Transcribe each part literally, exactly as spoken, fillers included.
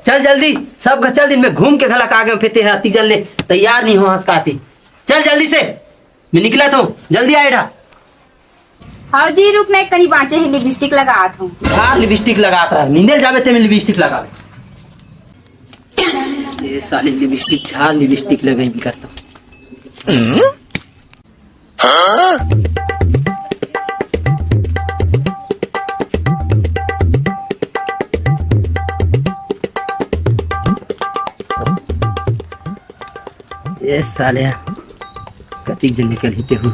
चल जल्दी, सब घर चल दिन में घूम के घला का गए फेते है, तीजन ले तैयार नहीं हो हंस काती। चल जल्दी से, मैं निकला तो जल्दी आए डा। हाँ जी, रुक नहीं, कहीं बांचे ही लिपस्टिक लगात हूँ। झार लिपस्टिक लगात रहा, नींदे जावे ते में लिपस्टिक लगावे। ये साली लिपस्टिक झार लिपस्टिक लगाई करता। ये साले कतिक जन निकल ही ते हूँ।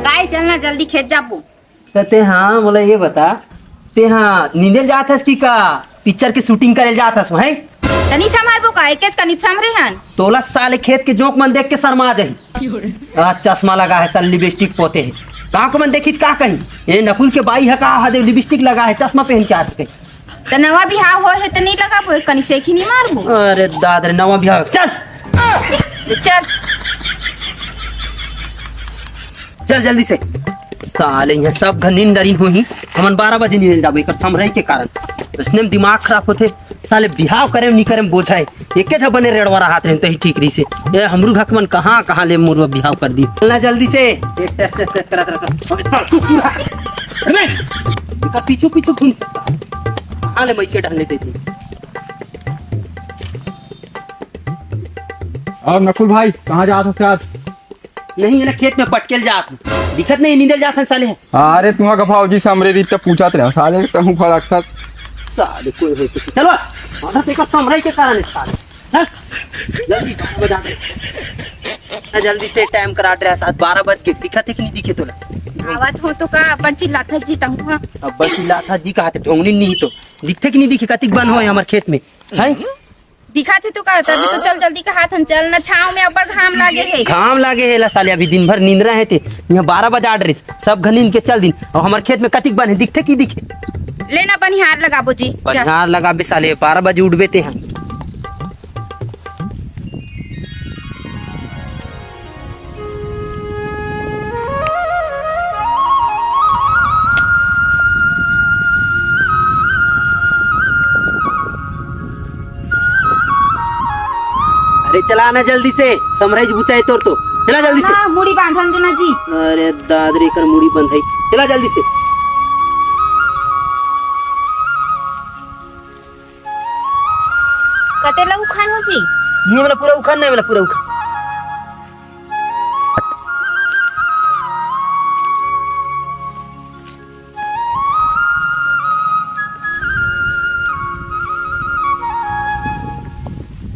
काय चलना जल्दी खेत जाबो। त ते हाँ मोला ये बता, ते हाँ नींदे जात हस कि का पिक्चर के शूटिंग करे जात हस हैं? तनी संभालबो का, एकेच कनित संभरे हन। तोला साले खेत के जोंक मन देख के शर्मा जाही। आ, चश्मा लगा है साले, लिपस्टिक पोते है। गाँव के मन देखी त का कही, ये नकुल के बाई है का हदे लिपस्टिक लगा है, चश्मा पहन के आ चुके। त नवा बिहाव हो है त नहीं लगाबो, कनी सेखी नहीं मारबो। अरे दाद रे, नवा बिहाव, चल। चल। चल जल्दी से। साले यहाँ सब घर नींद डरीन होही, हमन बारह बजे नींद जाबो एकर समरई के कारण। इसने में दिमाग खराब होथे। साले बिहाव करे नहीं करे बोझाए, एके झ बने रेड़वा रहत रहे तही ठीक रही से। ये हमरू घक मन कहाँ कहाँ ले मोर बिहाव कर दी। चलना जल्दी से। ये टेस्ट टेस्ट टेस्ट करत रहता। अबे साला तू पूरा। अबे एकर पीछू पीछू घूम। कहाँ ले मइके ढलने देते। और नकुल भाई, कहाँ जात हस आज? नहीं, ये ना खेत में पटकेल जात हूँ। दिखत नहीं, नींदे जात हन साले। अरे, तुहा का भाजी समरे रीत पूछत रहे, साले कहूँ फड़क थक। साले कोई है तो चलो, आधा तेका समरे के कारण है साले। चल, जल्दी बारह बजा दे। ना जल्दी से टाइम करा रहा, सात बारह बज के, दिखत है कि नहीं दिखे तोला? आवत हो तो का, अब्बड़ चिल्लाथस जी तहूँ हा। अब्बड़ चिल्लाथस जी कहा थे, ढोंगनी नहीं तो। दिखते कि नहीं दिखे, कतिक बन होय हमर खेत में, हैं? दिखत हे तो का, तभी तो चल जल्दी कहात हन, चल ना, छाँव में अब्बड़ घाम लागे हे। घाम लागे हे ला साले, अभी दिन भर नींद रहे थे, यहाँ बारह बजा डरिस, सब घनीन के चल दिन, और हमर खेत में कतिक बन हे, दिखते कि दिखे? ले ना, बनिहार लगाबो जी, चल। बनिहार लगाबे साले, बारह बजे उठबे ते हैं। अरे चला ना जल्दी से, समरई जी बुताए तोर तो। चला जल्दी से। ना, मुड़ी बांधन देना जी। अरे दादरी कर मुड़ी बंधाई। चला जल्दी से। कते ला उखान हो जी? ये वाला पूरा उखान, नहीं वाला पूरा उखान।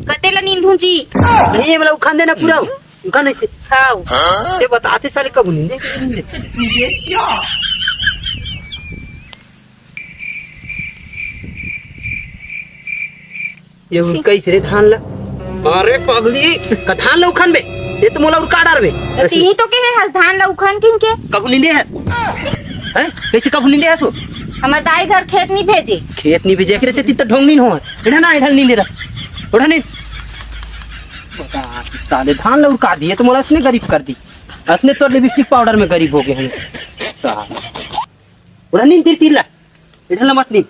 कते ला नींदूं जी? नहीं, ये वाला उखान देना पूरा। उखान ऐसे। खाओ। से बताते साले कब नींदे, कब नींदे। ये उनका इस रे धान ला। अरे पगली, का धान ला उखान बे? ये तो मोला उरका डार बे। तो तीही तो के है हल धान ला उखान किन के? कबू नींदे है? हैं? कैसे कबू नींदे है सो? हमर दाई घर खेत नहीं भेजे। खेत नहीं भेजे, एकरे से ती तो ढोंग नहीं हो। एढ़ा ना, एढ़ा नींदे रहा। उड़ा नहीं। बता, साले धान ला उरका दिए तो मोला इसने गरीब कर दी। असने तोर लिपस्टिक पाउडर में गरीब हो गए हम। साले। उड़ा नींद फिर तीर ला। एढ़ा ला मत नींद।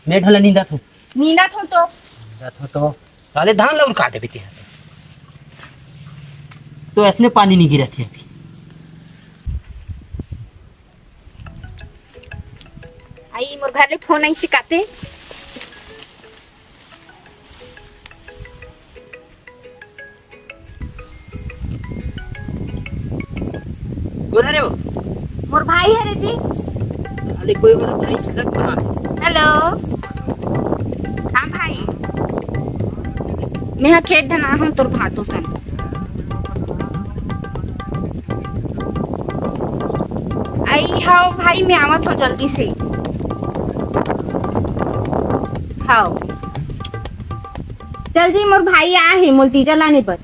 मैं ढला नींदा थो। नींदा थो तो। नींदा थो तो। साले धान ला उरका देबे तेहा। तो असने पानी नहीं गिरा थे अभी। आई मोर घर ले फोन आई सिकाते। कोन हरे वो? मोर भाई हरे जी। अरे कोई वाला भाई छलक कहाँ? हेलो। हाँ भाई। मैं हा खेत ढना हूँ तोर भाटो सन। आई हाव भाई, मैं आवत हो जल्दी से। हाव। चल जी, मोर भाई आ हे, मोल तीजा लाने बर।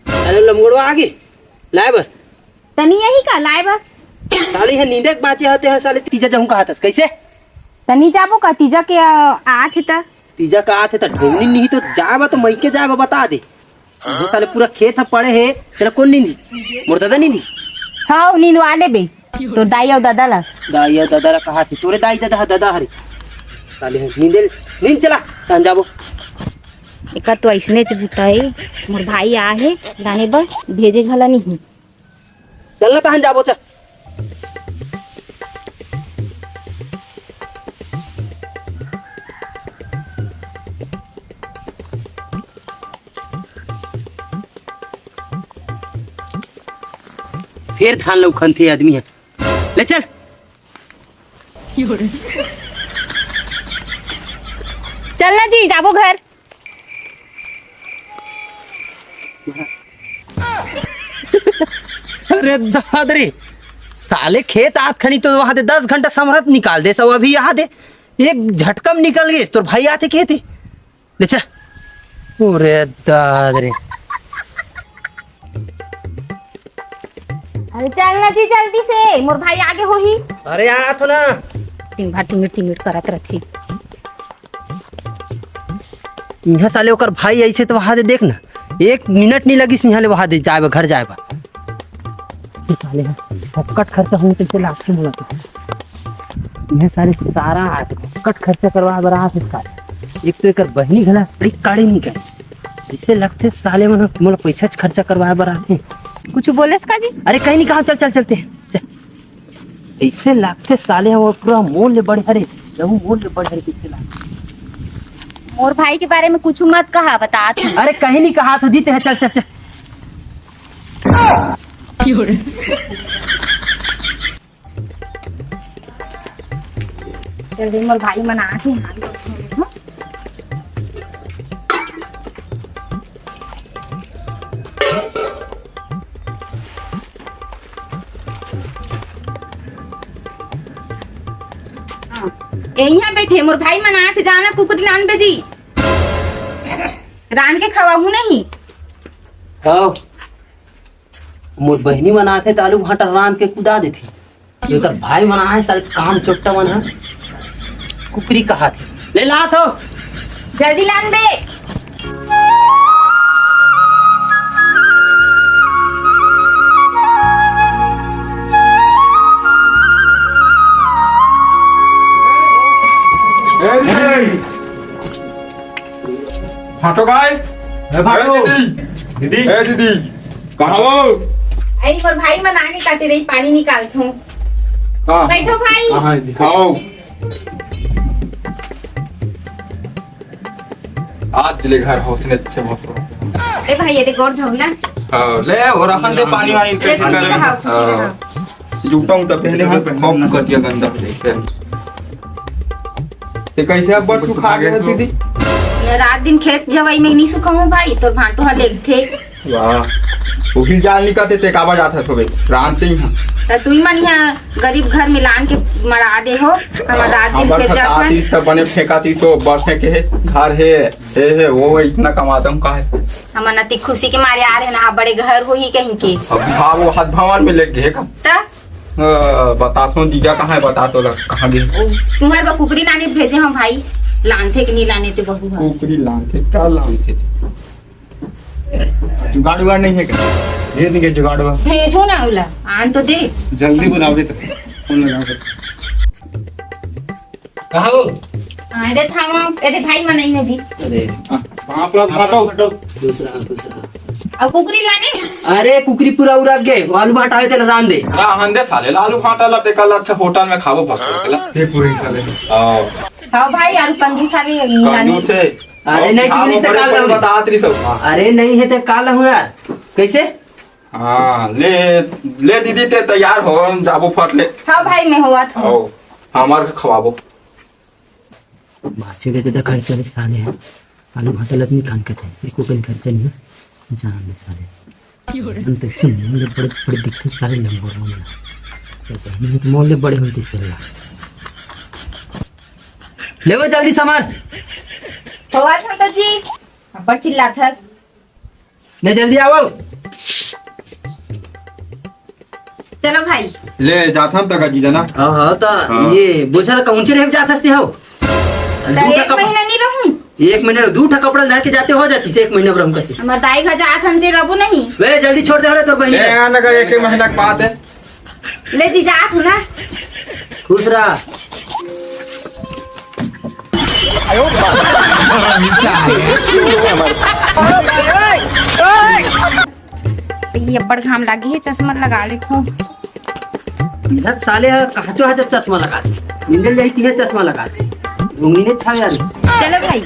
अरे लमगोड़वा आ गे, लाए बर। तनी यही का लाए बर। साली है नींदे के बाचे हते है साले तीजा जहूँ कहा तस, कैसे? तनी जाबो का तीजा के, आ, आथे त। तीजा का आथे त ढोंगनी नहीं तो जाबा तो मइके जाबा बता दे। वो साले पूरा खेत ह पड़े हे, तेला कोन नींदी? मोर ददा नींदी? हाँ, नींदवा लेबे। तोर दाई अउ ददा ला। दाई अउ ददा ला कहा थे? तोरे दाई ददा ह, ददा हरे। साले ह, नींदे, नींद चला, तहन जाबो। एकर तो अइसनेच बुता हे, मोर भाई आ हे लाने बर, भेजे घला नहीं हे। चल ना तहन जाबो, चल। फेर धान ल उखनथे आदमी ह। ले चल। चल ना जी, जाबो घर। अरे दाद रे, साले खेत आत खनी तो वहां दे दस घंटा समरत निकाल दे, सब अभी यहाँ दे एक झटकम निकल गए, तोर भाई आते कहते। ले चल। अरे दाद रे। अरे चल ना जी जल्दी से, मोर भाई आगे होही। अरे आत हो ना। दिन भर टिमिट टिमिट करत रथे। इहाँ साले ओकर भाई अइसे तो वहां दे देख ना, एक मिनट नहीं लगिस इहाँ ले वहां दे जाए बर, घर जाए बर। ये साले ह, फक्कट खर्चा होही तइसे लागथे मोला तो। इहाँ साले सारा आथे, फक्कट खर्चा करवा बर आथे साले। एक तो एकर बहिनी घला बड़ी काड़ी नहीं करे, अइसे लगथे साले मन मोला पैसा च खर्चा करवाए बर आथे। कुछ बोलेस का जी? अरे कहीं नहीं कहा, चल चल चलते हैं, चल। अइसे लागथे साले ह वो पूरा मोर ले बढ़िया रे, लहू मोर ले बढ़िया रे, कइसे लागथे? मोर भाई के बारे में कुछ मत कहा, बता तू। अरे कहीं नहीं कहा तो जीते है, चल चल चल। चल रे, मोर भाई मन आथे, हाथ धो ले, हाँ? हाँ, ए, इहाँ बैठे, मोर भाई मन आथे, जाना कुकरी लान बेजी। रांध के खवाहू नहीं। हाँ। मोर बहिनी मन आथे त आलू भांटा रांध के कुदा देथे। एकर भाई मन आए साले काम चोट्टा मन ह। कुकरी कहाथे। ले ला तो। जल्दी लान बे। ए, ए, भाटो गाय। ए, भाटो। ए, दीदी। दीदी। ए, दीदी। कहाँ हो? अरे, मोर भाई मन आगे काटे रही, पानी निकालत हूँ। हाँ। बैठो भाई। हाँ, हाँ, दीदी। आओ। आज ले घर हो, उसने अच्छे बहुत। ए भाई, ये दे गोड़ धो ना। हाँ, ले, और अपन दे पानी वानी ले, खुशी रहा, खुशी हाँ। रहा। जूता उता पहने हैं, खूब कतिया गंदा हो जाए। ते कैसे अब बड़ सुखा गए हो दीदी? ये रात दिन खेत जवाई में नहीं सुखाऊं भाई, तोर भांटो हा लेगथे। वाह, वही जाल निकालते ते काबा जात हस होबे, रांधते ही हम। त तू ही मन यहाँ गरीब घर में लान के मरा दे हो, हमर रात दिन हमर खेत जात खतातीस हन। त बने फेंकातीस हो, बड़ फेंके हे, घर हे, हे, हे, वो इतना कमाता हूँ का है? हमर नती खुशी के मारे आ रहे ना, बड़े घर होही कहीं के। अब भाव हाथ भवन में लेके हे का? त? अ, बता तो दीदा कहाँ है, बता तो लग, कहाँ गए? ओ, तुम्हारे बा कुकरी लाने भेजे हम भाई, लानथे कि नहीं लाने ते बहू हा। कुकरी लानथे, का लानथे? जुगाड़ उगाड़ नहीं है क्या? भेज देंगे जुगाड़ उगाड़। भेजो ना उला, आन तो दे। जल्दी बुलाओगे तो फोन लगाओगे। कहाँ हो? हाँ, एदे थामा, एदे भाई मनाई ना जी। अरे, हाँ, पाँव पड़ा, फाटो। दूसरा, दूसरा। अब कुकरी लाने? अरे, कुकरी पूरा उरक गए, आलू भाटा है, तेला रांध दे। रांध दे साले, आलू भाटा ला, ते कल अच्छा होटल में खाबो, बस, होटल। ये पूरी साले। आओ। हाँ भाई, आलू कंजूस आवे, नहीं लाने। कंजूस है। अरे, नहीं, आओ, चुगली से बड़े काल बड़े रहूं। बतात रही सब। अरे, नहीं है, ते काल रहूं यार। कैसे? हाँ, ले, ले दीदी, ते तैयार हो, हम जाबो फट ले। हाँ भाई, मैं होवत हूँ। आओ, हमार के खवाबो। बाचे के तो खर्चा भी साले है। आलू भाटा लत नहीं खान के थे, एको कन खर्चा नहीं है। जान दे साले। हम तो इससे मोल ले बड़े, बड़े दिखते साले लंबो मोल। तो बहनी तो मोल ले बड़े होते सल्ला। ले वो जल्दी सामान। होवत हूँ तो जी, अब्बड़ चिल्लात हस। ले जल्दी आओ। चलो भाई। ले जाथन तक जीजा ना। हाँ, हाँ, ता हाँ। ये बोझा ला कौन से रेब जात हस्ते हो? तो दूटा एक कप- महीना नहीं रहूं। एक महीना दू ठा कपड़ा ला धर के जाते हो जातिस, एक महीना बर हमका से। हमर दाई घर जात हन ते रबू नहीं। वे जल्दी छोड़ दे हो रे तोर बहिनी ए, ला। आना का एक, एक महीना के बात है। ले जी जात हूँ ना। खुश रहा। ये अब्बड़ घाम लागी है, चश्मा लगा लेथों। इधर साले ह कहाचो हाचो चश्मा लगा दे। निंदल जाई तिहे चश्मा लगा दे। ढूंढी ने छाव यार। चलो भाई।